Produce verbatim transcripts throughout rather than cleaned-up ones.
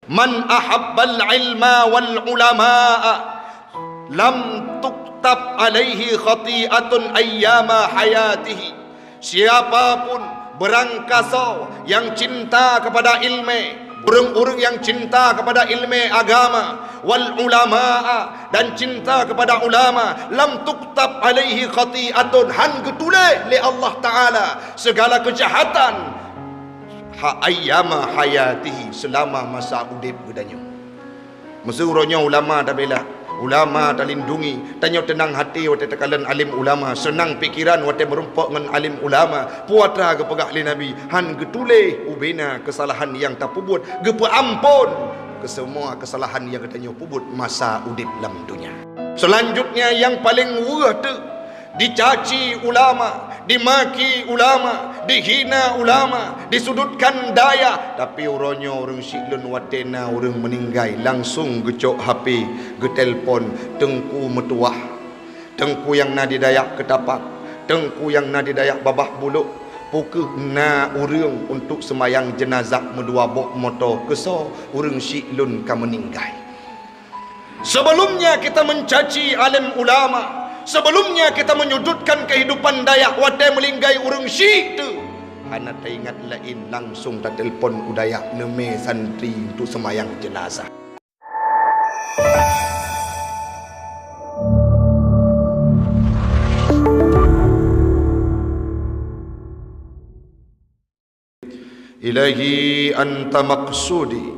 "Man ahabbal ilma wal ulama'a lam tuktab alaihi khati'atun ayyama hayatihi." Siapa pun, beurangkasoe nyang cinta kepada ilmu, ureuëng-ureuëng nyang cinta kepada ilmu agama, wal ulama'a, dan cinta kepada ulama, lam tuktab alaihi khati'atun, han geutuléh lé Allah Taala segala keujahatan, ha, ayyama hayatihi, selama masa udeb geutanyoe. Meuseuroe nyoe ulama tabela, ulama talindungi, tanyoe teunang hati watée takalon alim ulama, seunang pikeran watée meurumpok ngon alim ulama. Peue atra geupeugah lé Nabi, han geutuléh ubena keusalahan nyang tapeubuet, geupeuamphon keu seumua keusalahan nyang geutanyoe peubuet masa udeb lam donya. Seulanjutnya nyang paleng weueh teuk, dicaci ulama, dimaki ulama, dihina ulama, disudutkan dayah. Tapi uroe nyoe ureuëng syiek lôn watée na ureuëng meuninggai, langsong geucok H P, geutelepon, teungku meutuwah, teungku nyang na di Dayak Keutapak, teungku nyang na di Dayak Babah Bulok, peu kheueh na ureuëng untuk seumayang jeunazah meudua boh moto, keusoe ureuëng syiek lôn ka meuninggai. Sebelumnya kita mencaci alim ulama, sebelumnya kita menyudutkan kehidupan dayah watée meulinggai ureuëng syiek teuk, hana taingat laén, langsong tatelpon u dayah neumé santri untuk seumayang jeunazah. Ilahi anta maqsudi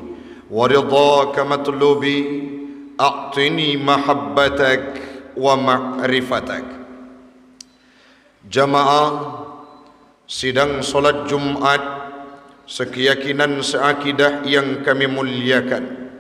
wa ridhaka matlubi, a'tini mahabbatak wa ma'rifatak. Jamaah sidang salat Jumat sekeyakinan seakidah yang kami muliakan.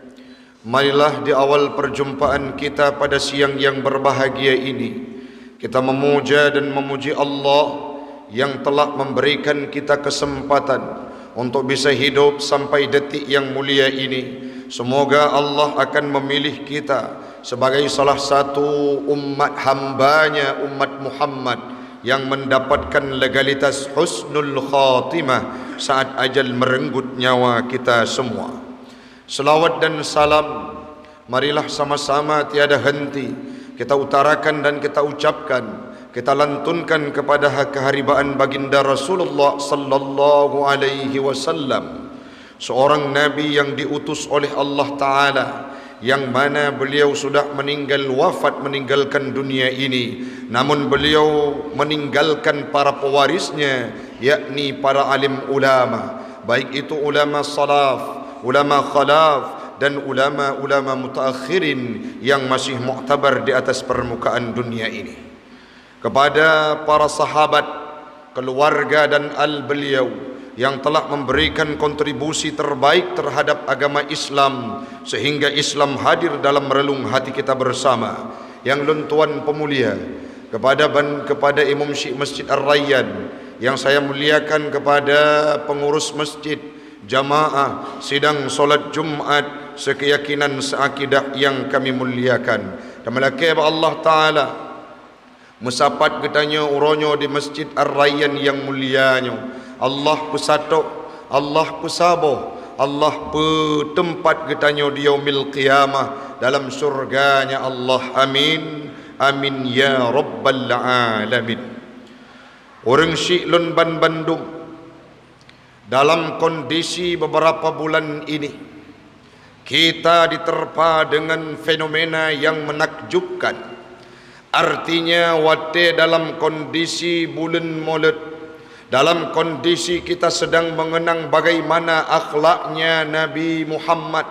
Marilah di awal perjumpaan kita pada siang yang berbahagia ini, kita memuja dan memuji Allah yang telah memberikan kita kesempatan untuk bisa hidup sampai detik yang mulia ini. Semoga Allah akan memilih kita sebagai salah satu umat hamba-Nya, umat Muhammad, yang mendapatkan legalitas husnul khatimah saat ajal merenggut nyawa kita semua. Selawat dan salam marilah sama-sama tiada henti kita utarakan dan kita ucapkan, kita lantunkan kepada ha-, keharibaan Baginda Rasulullah sallallahu alaihi wasallam, seorang nabi yang diutus oleh Allah Taala, yang mana beliau sudah meninggal wafat meninggalkan dunia ini, namun beliau meninggalkan para pewarisnya, yakni para alim ulama, baik itu ulama salaf, ulama khalaf, dan ulama-ulama mutaakhirin yang masih muktabar di atas permukaan dunia ini. Kepada para sahabat, keluarga dan al beliau yang telah memberikan kontribusi terbaik terhadap agama Islam sehingga Islam hadir dalam relung hati kita bersama, yang lôn tuan peumulia, kepada ban-, kepada Imum Syiek Masjid Ar-Rayyan yang saya muliakan, kepada pengurus masjid, jamaah sidang salat Jumat sekeyakinan seakidah yang kami muliakan. Tameulakée bak Allah Taala meusapat geutanyoe uroe nyoe di Masjid Ar-Rayyan nyang mulia nyoe. Allah peusatok, Allah peusaboh, Allah peuteumpat geutanyoe di Yaumil Qiyamah dalam syurga-Nya Allah. Amin. Amin ya rabbal alamin. Ureuëng syiek lôn ban bandum, dalam kondisi beberapa bulan ini, kita diterpa dengan fenomena yang menakjubkan. Artinya, watée dalam kondisi buleuen Molot, dalam kondisi kita sedang mengenang bagaimana akhlaknya Nabi Muhammad,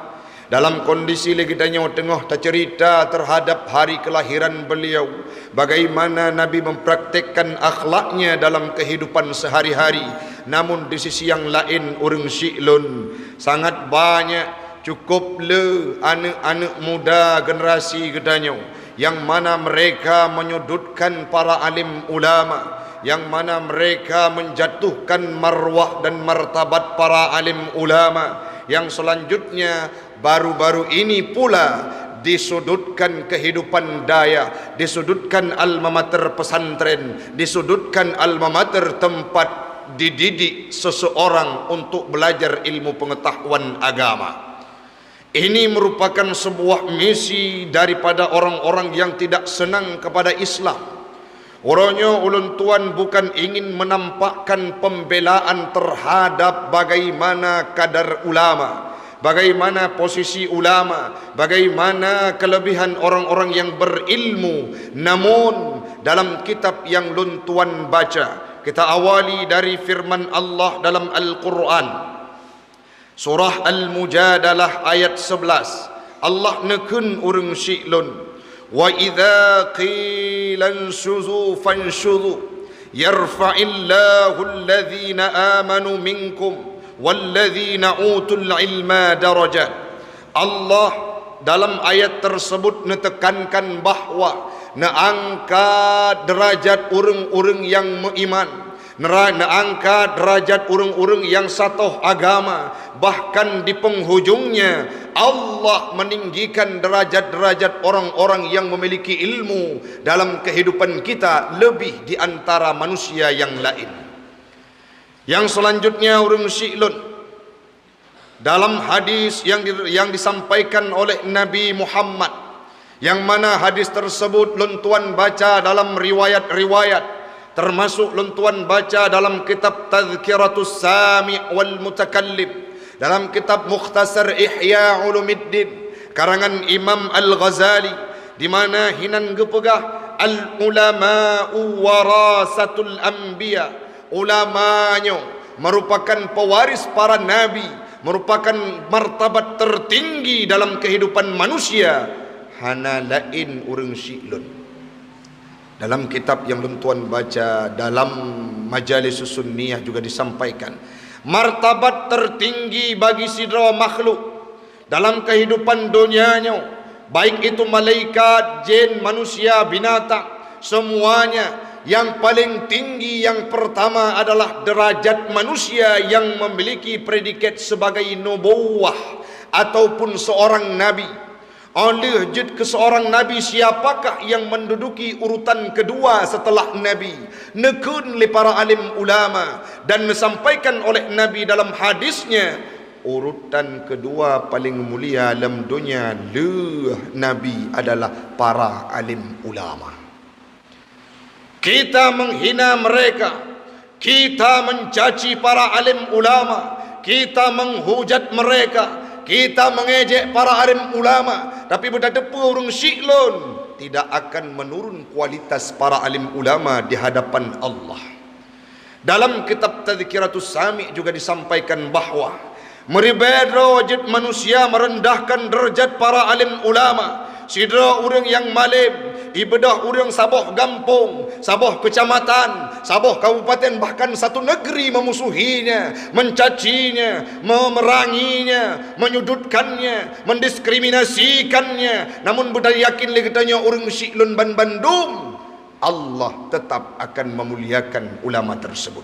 dalam kondisi lé geutanyoe teungoh taceurita terhadap hari kelahiran beliau, bagaimana Nabi mempraktekkan akhlaknya dalam kehidupan sehari-hari, namun di sisi yang laén, ureuëng syiek lôn, sangat banyak, cukup le aneuëk-aneuëk muda generasi geutanyoe, yang mana mereka menyudutkan para alim ulama, yang mana mereka menjatuhkan marwah dan martabat para alim ulama, yang selanjutnya baru-baru ini pula disudutkan kehidupan dayah, disudutkan alma mater pesantren, disudutkan alma mater tempat dididik seseorang untuk belajar ilmu pengetahuan agama. Ini merupakan sebuah misi daripada orang-orang yang tidak senang kepada Islam. Uroe nyoe ulôn tuan bukan ingin menampakkan pembelaan terhadap bagaimana kadar ulama, bagaimana posisi ulama, bagaimana kelebihan orang-orang yang berilmu. Namun, dalam kitab yang lôn tuan baca, kita awali dari firman Allah dalam Al-Quran. Surah Al-Mujadalah ayat sebelas. Allah neukheun ureuëng syiek lôn, "Wa idza qila anshuzu fanshuzu, yarfa'illahu alladhina amanu minkum walladhina utul ilma darajat." Allah dalam ayat tersebut neutekankan bahwa neuangkat derajat ureuëng-ureuëng yang meuiman, nera-, neuangkat derajat ureuëng-ureuëng yang satoh agama, bahkan di penghujungnya Allah meninggikan derajat-derajat orang-orang yang memiliki ilmu dalam kehidupan kita lebih di antara manusia yang lain. Yang selanjutnya ureuëng syiek lôn, dalam hadis yang di-, yang disampaikan oleh Nabi Muhammad, yang mana hadis tersebut lôn tuan baca dalam riwayat-riwayat, termasuk lôn tuan baca dalam kitab Tazkiratus Sami' wal Mutakallim, dalam kitab Mukhtasar Ihya Ulumuddin karangan Imam Al-Ghazali, di mana hinan geupeugah, "Al-ulama'u warasatul anbiya." Ulama nyoe merupakan pewaris para nabi, merupakan martabat tertinggi dalam kehidupan manusia, hana laén ureuëng syiek lôn. Dalam kitab yang lôn tuan baca dalam majalis sunniyah juga disampaikan, martabat tertinggi bagi sidroe makhluk dalam kehidupan dunia nyoe, baik itu malaikat, jin, manusia, binatang, semuanya yang paling tinggi, yang pertama adalah derajat manusia yang memiliki predikat sebagai nubuwah ataupun seorang nabi. Óh lheueh jeuet keu seorang nabi, siapakah yang menduduki urutan kedua setelah nabi? Neukheun lé para alim ulama dan neusampaikan oleh Nabi dalam hadisnya, urutan kedua paling mulia lam dunia lheueh nabi adalah para alim ulama. Kita menghina mereka, kita mencaci para alim ulama, kita menghujat mereka, kita mengejek para alim ulama, tapi beutateupeue ureuëng syiek lôn tidak akan menurun kualitas para alim ulama di hadapan Allah. Dalam kitab Tazkiratus Sami' juga disampaikan bahwa meuribée droe jeuet manusia merendahkan derajat para alim ulama. Sidroe ureuëng nyang malem, ibeudôh ureuëng saboh gampông, saboh keucamatan, saboh kabupaten, bahkan satu negeri meumusuhinya, mencacinya, memeranginya, menyudutkannya, mendiskriminasikannya. Namun beuyakin lé geutanyoe ureuëng syiek lôn banbandum, Allah tetap akan memuliakan ulama tersebut.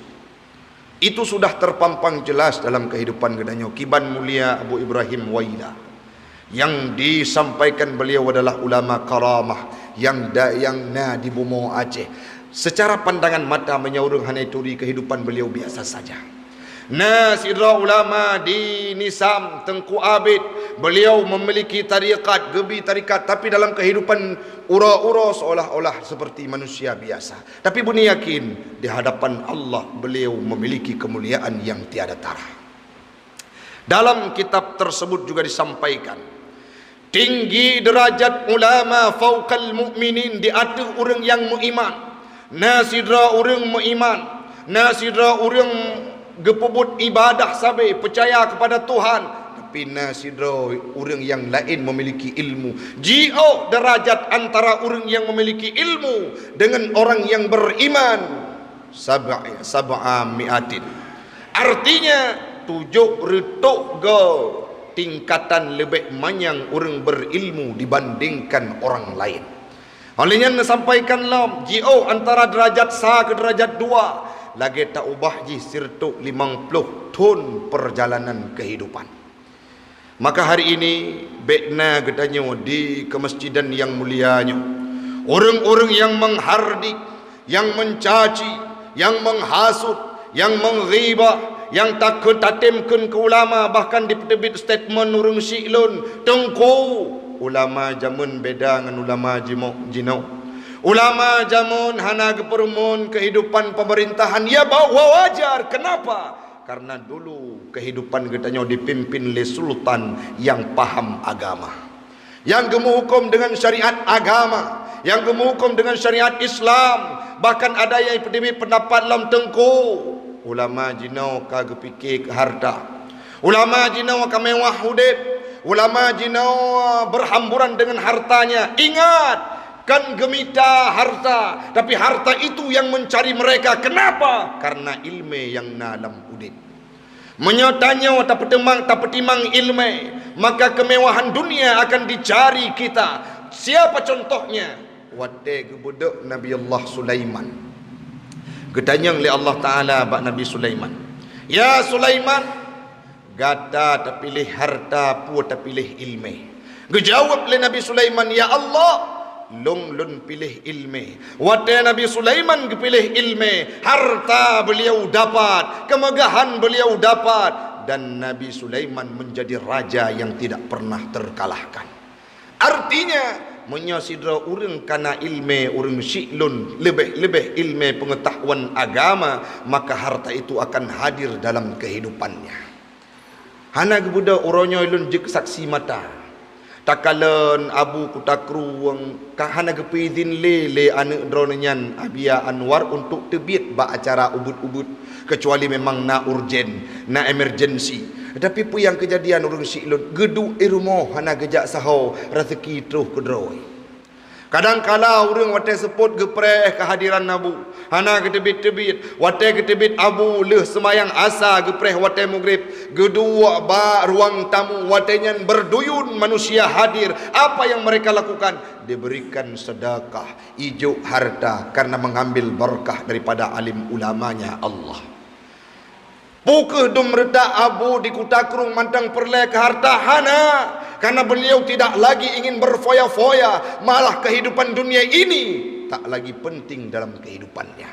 Itu sudah terpampang jelas dalam kehidupan geutanyoe, kiban mulia Abu Ibrahim Waila. Yang disampaikan beliau adalah ulama karamah yang da-, yang na di bumoe Aceh. Secara pandangan mata, meunyoe ureuëng hana turi, kehidupan beliau biasa saja. Na sidroe ulama di Nisam, Teungku Abid, beliau memiliki tarekat, geubi tarekat, tapi dalam kehidupan uroe-uroe seolah-olah seperti manusia biasa. Tapi beuyakin, di hadapan Allah beliau memiliki kemuliaan yang tiada tara. Dalam kitab tersebut juga disampaikan, tinggi derajat ulama fauqal mu'minin, di ateueh ureuëng nyang meuiman. Na sidroe ureuëng meuiman, na sidroe ureuëng geupeubuet ibadah sabe, peucaya kepada Tuhan, tapi na sidroe ureuëng nyang laén memiliki ilmu. Jiôh derajat antara ureuëng nyang memiliki ilmu dengan orang yang beriman, sab'a, sab'a mi'atin. Artinya, tujoh reutôh goe tingkatan leubeh manyang ureuëng berilmu dibandingkan orang laén. Óh lheueh nyan neusampaikan lom, jiôh antara derajat sa keu derajat dua, lagée taubah jih sireutôh limong ploh thon perjalanan kehidupan. Maka hari ini, bék na geutanyoe di keumeusjidan nyang mulia nyoe, ureuëng-ureuëng nyang menghardik, nyang mencaci, nyang menghasut, nyang mengghibah, Nyang takheun tatem kheun keu ulama, bahkan dipeuteubiet statement ureuëng syiek lôn, "Teungku, ulama jameun beda ngon ulama jimok jinoe. Ulama jameun hana geupeureumeun keuhidupan peumerintahan, ya ba-, wa-, wajar. Kenapa? Karena dulu keuhidupan geutanyoe dipimpin lé sultan nyang paham agama." Nyang geumeuhuköm deungon syariat agama, nyang geumeuhuköm deungon syariat Islam. Bahkan ada nyang ipeuteubiet peundapat lom, "Teungku, ulama jinoe ka geupike keu harta. Ulama jinoe ka mewah udeb. Ulama jinoe berhamburan dengan hartanya." Ingat, kon geumita harta, tapi harta itu yang mencari mereka. Kenapa? Karena ilmu yang na lam udeb. Meunyoe tanyoe tapeutimang, tapeutimang iéleumé, maka keumewahan dunia akan dicari kita. Siapa contohnya? Watée geubeudôk Nabi Allah Sulaiman. Geutanyong lé Allah Taala bak Nabi Sulaiman, "Ya Sulaiman, gata tapiléh harta, peue tapiléh iéleumé?" Geujaweueb lé Nabi Sulaiman, "Ya Allah, lôn lôn piléh iéleumé." Watée Nabi Sulaiman geupiléh iéleumé, harta beliau dapat, kemegahan beliau dapat, dan Nabi Sulaiman menjadi raja yang tidak pernah terkalahkan. Artinya, meunyoe sidroe ureuëng kana iéleumé ureuëng syiek lôn, leubeh-leubeh iéleumé peungeutahuan agama, maka harta itu akan hadir dalam kehidupannya. Hana geubeudôh uroe nyoe lôn jeuet saksi mata. Takalon Abu Kuta Krueng ka hana geupeuidhin lé, lé aneuëk droeneuh nyan, Abia Anwar, untuk teubiet bak acara ubit-ubit, keucuali memang na urgen, na emergency. Tapi peue nyang keujadian ureuëng syiek lôn, geuduek i rumoh hana geujak saho, raseuki troh keudroe. Kadangkala ureuëng watée seupôt geupreh keuhadiran Abu, hana geuteubiet-teubiet. Watée geuteubiet Abu lheueh seumayang asa geupreh watée mugreb, geuduek bak ruang tamu, watée nyan berduyun manusia hadir. Apa yang mereka lakukan? Diberikan sedekah, ijok harta karena mengambil berkah daripada alim ulamanya Allah. Peu kheueh dum reutak Abu di Kuta Krueng mantong peureulée keu harta? Hana, karena beliau tidak lagi ingin berfoya-foya, malah kehidupan dunia ini tak lagi penting dalam kehidupannya.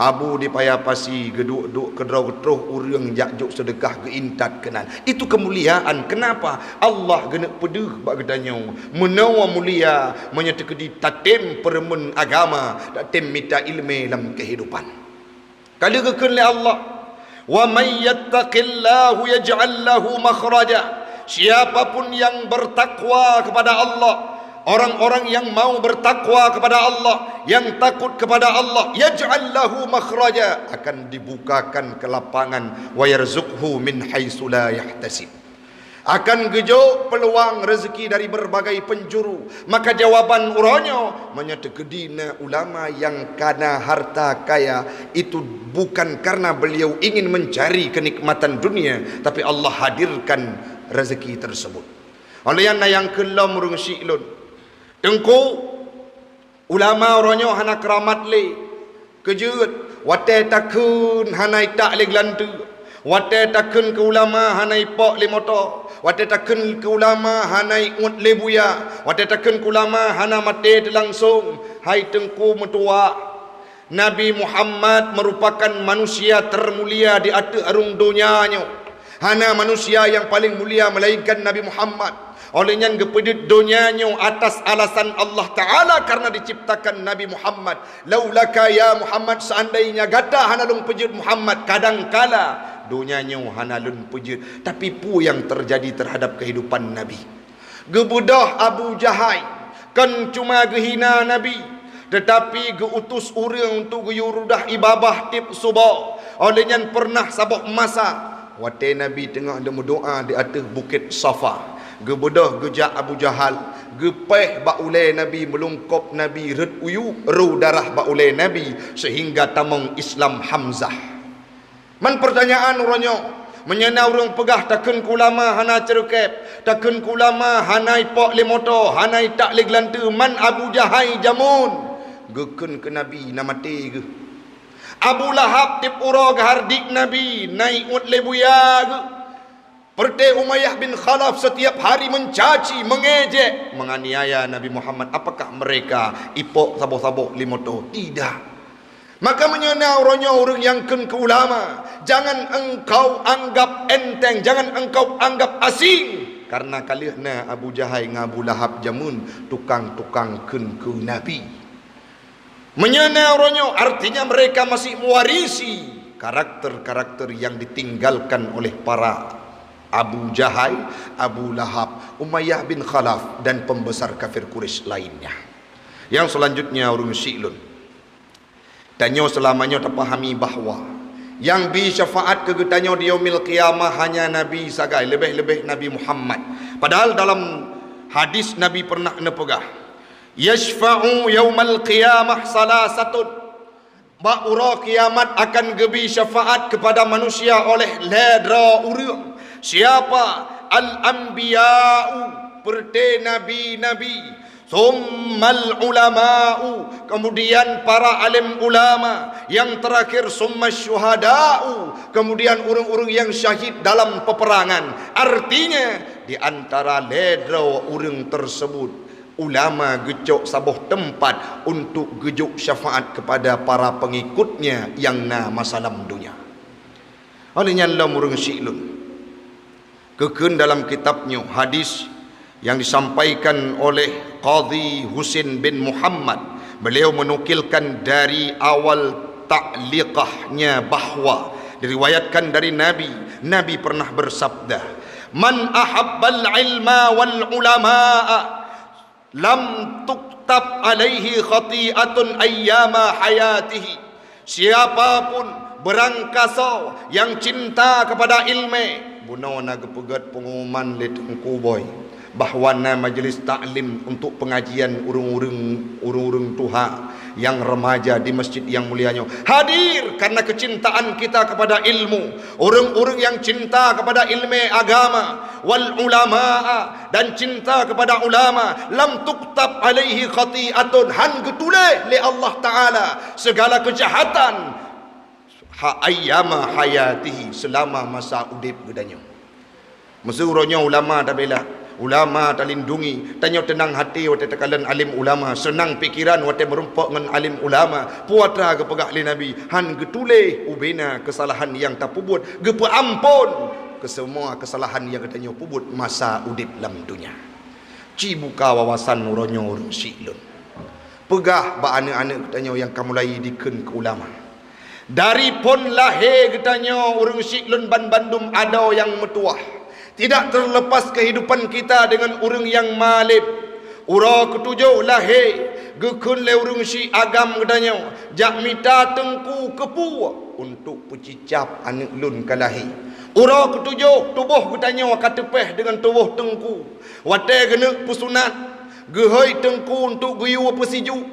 Abu di Paya Pasi geuduek-duek keudroe troh ureuëng jak jok seudeukah geuintat keunan. Itu kemuliaan. Kenapa? Allah geuneuk peudeuh bak geutanyoe. Meunoe mulia meunyoe teukeudi tatem peureumeun agama, tatem mita iéleumé lam kehidupan. Ka lheueh geukheun lé Allah, "Wa may yattaqillahu yaj'al lahu makhraja." Siapapun yang bertakwa kepada Allah, orang-orang yang mau bertakwa kepada Allah, yang takut kepada Allah, yaj'al lahu makhraja, akan dibukakan kelapangan, wa yarzuqhu min haitsu la yahtasib. Akan geujok peuluang rezeki dari berbagai penjuru. Maka jawaban uroe nyoe, meunyoe teukeudi na ulama nyang kana harta kaya, itu bukan karena beliau ingin mencari kenikmatan dunia, tapi Allah hadirkan rezeki tersebut. Oleh nyan na nyang kheun lom ureuëng syiek lôn, "Teungku, ulama uroe nyoe hana keuramat lé. Keujeuet, watée takheun hana itak lé geulanteue. Watée takheun keu ulama hana ipok lé moto. Watée takheun keu ulama hana iuet lé buya. Watée takheun keu ulama hana maté teulangsong." Hai Teungku meutuwah, Nabi Muhammad merupakan manusia termulia di ateueh rhueng donya nyoe. Hana manusia nyang paleng mulia melainkan Nabi Muhammad. Oleh nyan geupeujeuet donya nyoe atas alasan Allah Taala karena diciptakan Nabi Muhammad. "Laulaka ya Muhammad, seandainya gata hana lôn peujeuet Muhammad, kadangkala donya nyoe hana lôn peujeuet." Tapi peue nyang terjadi terhadap kehidupan Nabi? Geubeudôh Abu Jahai, kon cuma geuhina Nabi, teutapi geu-utus ureuëng untuk geuyue rudah ié babah tieb suboh. Oleh nyan pernah saboh masa, watée Nabi teungoh meudoá di ateueh Bukét Safa, geubeudôh geujak Abu Jahal, geupéh bak ulée Nabi, meulungkôb Nabi, rhot u yup, ro darah bak ulée Nabi, seuhingga tamong Islam Hamzah. Man peurtanyaan uroe nyoe, meunyoe na ureuëng peugah takheun keu ulama hana ceureukéb, takheun keu ulama hana ipok lé moto, hana itak lé geulanteue, man Abu Jahai jameun geukheun keu Nabi na maté geuh. Abu Lahab tieb uroe geuhardik Nabi na iuet lé buya geuh. Peureté Umayyah bin Khalaf setiap hari mencaci, mengejek, menganiaya Nabi Muhammad. Apakah mereka ipok saboh-saboh lé moto? Tidak. Maka meunyoe na uroe nyoe ureuëng nyang kheun keu ulama, jangan engkau anggap enteng, jangan engkau anggap asing, karena ka lheueh na Abu Jahai ngon Abu Lahab jameun tukang-tukang kheun keu Nabi. Meunyoe na uroe nyoe, artinya mereka masih mewarisi karakter-karakter yang ditinggalkan oleh para Abu Jahai, Abu Lahab, Umayyah bin Khalaf, dan pembesar kafir Quraisy lainnya. Yang selanjutnya, ureuëng syiek lôn. Tanyoe seulama nyoe tapahami bahwa nyang bi syafaat keu geutanyoe di Yaumil Qiyamah hanya Nabi sagai, leubeh-leubeh Nabi Muhammad. Padahal dalam hadis Nabi pernah neupeugah, "Yasyfa'u yaumal qiyamah salasatun." Bak uroe kiamat akan geubi syafaat kepada manusia oleh lhée droe ureuëng. Siapa? Al-anbiya'u, peureuté nabi-nabi. Tsummal ulama'u, kemudian para alim ulama, yang terakhir tsumma syuhada'u, kemudian ureuëng-ureuëng yang syahid dalam peperangan. Artinya, di antara lhée droe ureuëng tersebut, ulama geucok saboh teumpat untuk geujok syafaat kepada para pengikutnya yang na masa lam dunia. Oleh nyan lom ureuëng syiek lôn. Geukheun dalam kitab nyoe hadis yang disampaikan oleh Qadhi Husin bin Muhammad. Beliau menukilkan dari awal ta'liqahnya bahwa diriwayatkan dari Nabi, Nabi pernah bersabda, "Man ahabbal ilma wal ulama'a lam tuktab alaihi khati'atun ayyama hayatihi." Siapa pun, beurangkasoe nyang cinta kepada ilmu, bunoe na geupeugét pengumuman lé Teungku Boy bahwa na majlis taklim untuk pengajian ureuëng-ureuëng, ureuëng-ureuëng tuha nyang remaja di masjid yang mulia nyoe hadir karena kecintaan kita kepada ilmu. Ureuëng-ureuëng yang cinta kepada ilmu agama, wal ulama'a, dan cinta kepada ulama, lam tuktab alaihi khati'atun, han geutuléh lé Allah Taala segala kejahatan, ha ayyama hayatihi, selama masa udeb geutanyoe. Meuseuroe nyoe ulama tabela, ulama talindungi, tanyoe teunang hati watée takalon alim ulama, seunang pikeran watée meurumpok ngon alim ulama. Peue atra geupeugah lé Nabi, han geutuléh ubena keusalahan nyang tapeubuet, geupeuamphon keu seumua keusalahan nyang geutanyoe peubuet masa udeb lam dunia. Ci buka wawasan uroe nyoe ureuëng syiek lôn. Peugah bak aneuëk-aneuëk geutanyoe nyang ka mulai dikheun keu ulama. Dari phon lahé geutanyoe ureuëng syiek lôn banbandum adoe nyang meutuwah. Tidak terlepas kehidupan kita dengan ureuëng nyang maleb. Uroe keutujoh lahé geukheun lé ureuëng syiek agam geutanyoe jak mita teungku keupeue untuk peucicab aneuëk lôn ka lahé. Uroe keutujoh tuboh geutanyoe ka teupéh deungon tuboh teungku. Watée geuneuk peusunat, geuhôi teungku untuk geuyue peusijuek.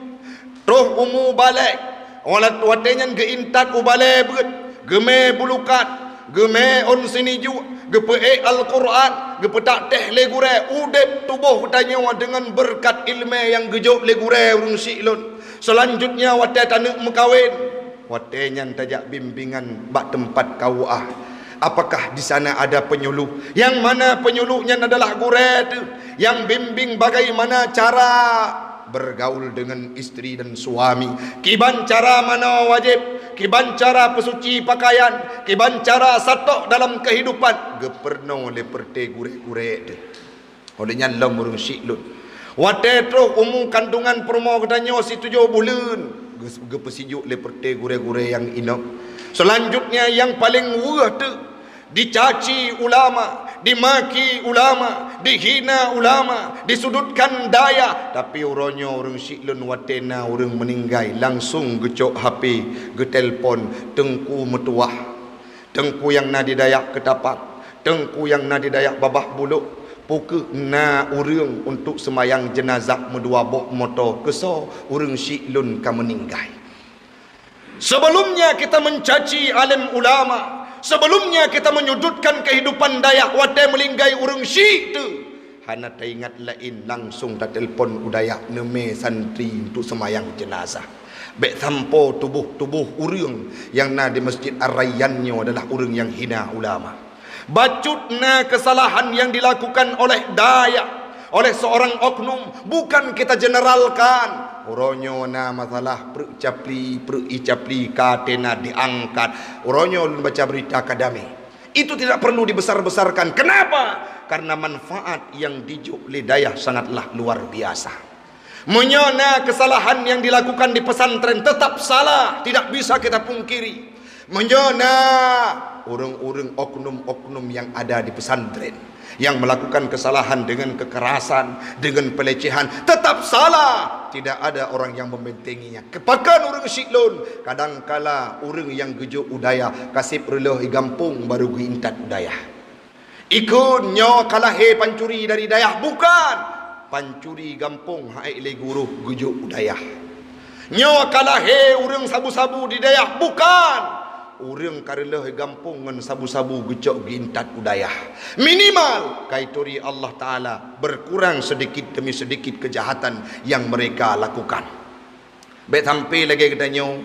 Troh umu balek, walat-, watée nyan geuintat u balée beuet, geumé bulukat, geumé ôn sinijuek, geupeuék Alquran, geupeutak teh lé gurée, udeb tuboh geutanyoe deungon beureukat iéleumé nyang geujok lé gurée ureuëng syiek lôn. Seulanjutnya watée taneuk meukawen, watée nyan tajak bimbingan bak teumpat K U A. Apakah di sana ada penyuluh? Nyang mana penyuluh nyan adalah gurée teuh nyang bimbing bagaimana cara bergaul dengan istri dan suami, kiban cara manoe wajéb, kiban cara peusuci pakaian, kiban cara satok dalam kehidupan, geupeurunoe lé peureuté gurée-gurée teuh. Oleh nyan lom ureuëng syiek lôn, watée troh umu kandungan peurumoh geutanyoe situjoh buleuen, geus-, geupeusijuek lé peureuté gurée-gurée nyang inong. Seulanjutnya nyang paleng weueh teuh, dicaci ulama, dimaki ulama, dihina ulama, disudutkan dayah. Tapi uroe nyoe ureuëng syiek lôn watée na ureuëng meuninggai langsung geucok H P, geutelepon teungku meutuwah. Teungku nyang na di Dayak Keutapak, teungku nyang na di Dayak Babah Bulok, peu kheueh na ureuëng untuk seumayang jeunazah meudua boh moto keusoe ureuëng syiek lôn ka meuninggai. Sebelumnya kita mencaci alim ulama, sebelumnya kita menyudutkan kehidupan dayah watée meuninggai ureuëng syiek teuh. Hana taingat laén, langsung tatelpon u Dayak neumé santri untuk seumayang jeunazah. Bék sampoe tuboh-tuboh ureuëng nyang na di Masjid Ar-Rayyan nyoe adalah ureuëng nyang hina ulama. Bacut na keusalahan nyang dilakukan oleh Dayak oleh seorang oknum, bukan kita generalkan. Uroe nyoe na masalah pruek capli, pruek ie capli ka tena diangkat. Uroe nyoe lôn baca berita ka damé. Itu tidak perlu dibesar-besarkan. Kenapa? Karena manfaat yang dijok lé dayah sangatlah luar biasa. Meunyoe na kesalahan yang dilakukan di pesantren, tetap salah, tidak bisa kita pungkiri. Meunyoe na ureuëng-ureuëng, oknum-oknum yang ada di pesantren yang melakukan kesalahan dengan kekerasan, dengan pelecehan, tetap salah. Tidak ada orang yang membentenginya. Pakon ureuëng syiek lôn, kadangkala ureuëng nyang geujok u dayah, ka seb reuloh i gampông baru geuintat u dayah. Ikheun nyoe ka lahé pancuri dari dayah, bukan. Pancuri gampông han ék lé gurôh geujok u dayah. Nyoe ka lahé ureuëng sabu-sabu di dayah, bukan. Ureuëng ka reuloh i gampông ngon sabu-sabu geucok geuintat u dayah. Minimal, ka ituri Allah Taala berkurang sedikit demi sedikit kejahatan yang mereka lakukan. Bék sampai lagée geutanyoe,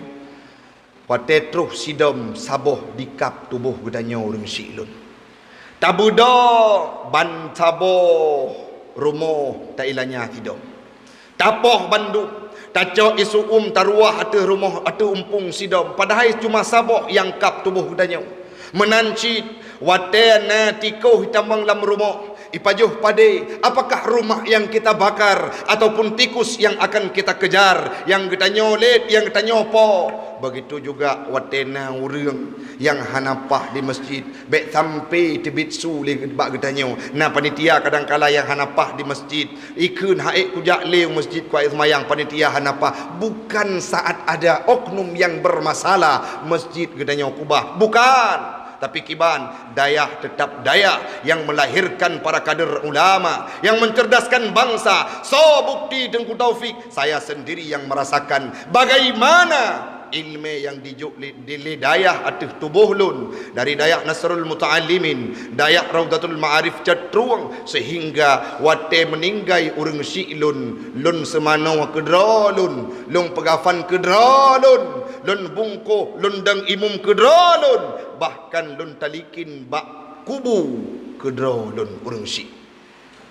watée troh sidom saboh di kab tuboh geutanyoe ureuëng syiek lôn. Tabeudoe ban saboh rumoh tailanya sidom. Tapoh bandum, tacok isu um taruwah ateueh rumoh ateueh umpung sidom, padahai cuma saboh nyang kab tuboh geutanyoe. Meunan cit, watée na tikoh itamong lam rumoh, ipajoh padé, apakah rumah yang kita bakar ataupun tikus yang akan kita kejar, nyang geutanyoe lét, nyang geutanyoe po? Begitu juga watée na ureuëng nyang hana paih di masjid, bék sampai teubiet su lé bak geutanyoe. Na panitia kadangkala nyang hana paih di masjid, ikheun han ék kujak lé u masjid kuat seumayang, panitia hana paih. Bukan saat ada oknum yang bermasalah masjid geutanyoe kubah, bukan. Tapi kiban, dayah tetap dayah yang melahirkan para kader ulama, yang mencerdaskan bangsa. So bukti Teungku Taufik, saya sendiri yang merasakan bagaimana ilmu yang dijok lé, di, lé dayah ateueh tuboh lôn, dari dayah Nasrul Muta'allimin, dayah Raudatul Ma'arif Cot Trueng, sehingga watée meuninggai ureuëng syiek lôn, lôn seumanoe keudroe lôn, lôn peugafan keudroe lôn, lôn bungkôh, lôn dong imum keudroe lôn, bahkan lôn talikin bak kubu keudroe lôn ureuëng syiek.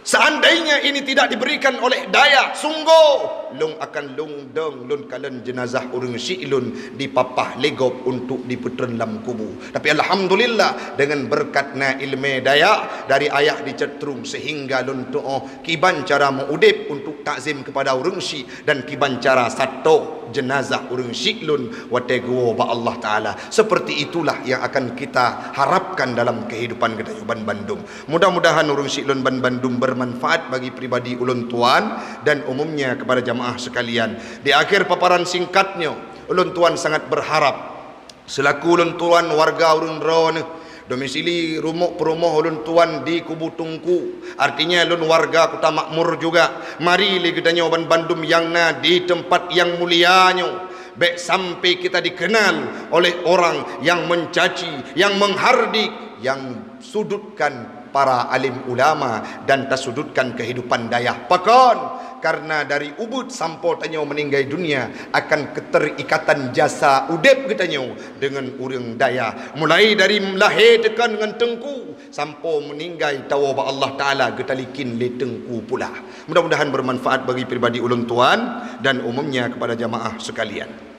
Seandainya ini tidak diberikan oleh dayah, sunggoh lôn akan lôn dong, lôn kalon jeunazah ureuëng syiek lôn dipapah lé gob untuk dipeutreun lam kubu. Tapi alhamdulillah, dengan berkat na ilmu dayah dari ayah di Cot Trueng, sehingga lôn tuoh kiban cara meuudeb untuk takzim kepada ureuëng syiek dan kiban cara sato jeunazah ureuëng syiek lôn watée geuwoe bak Allah Taala. Seperti itulah yang akan kita harapkan dalam kehidupan geutanyoe ban bandum. Mudah-mudahan ureuëng syiek lôn ban bandum bermanfaat bagi pribadi ulôn tuan dan umumnya kepada jamaah sekalian. Di akhir paparan singkat nyoe, ulôn tuan sangat berharap selaku ulôn tuan warga ureuëng droeneuh, domisili rumoh peurumoh ulôn tuan di Kubu Teungku, artinya lôn warga Kuta Makmur juga. Mari lé geutanyoe ban bandum nyang na di teumpat nyang mulia nyoe, bék sampai kita dikenal oleh orang yang mencaci, yang menghardik, yang sudutkan para alim ulama dan tasudutkan kehidupan dayah. Pakon? Karena dari ubit sampoe tanyoe meuninggai dunia akan keterikatan jasa udeb geutanyoe deungon ureuëng dayah. Mulai dari lahé teukon ngon teungku sampoe meuninggai tawoe bak Allah Taala geutalikin lé teungku pula. Mudah-mudahan bermanfaat bagi pribadi ulôn tuan dan umumnya kepada jamaah sekalian.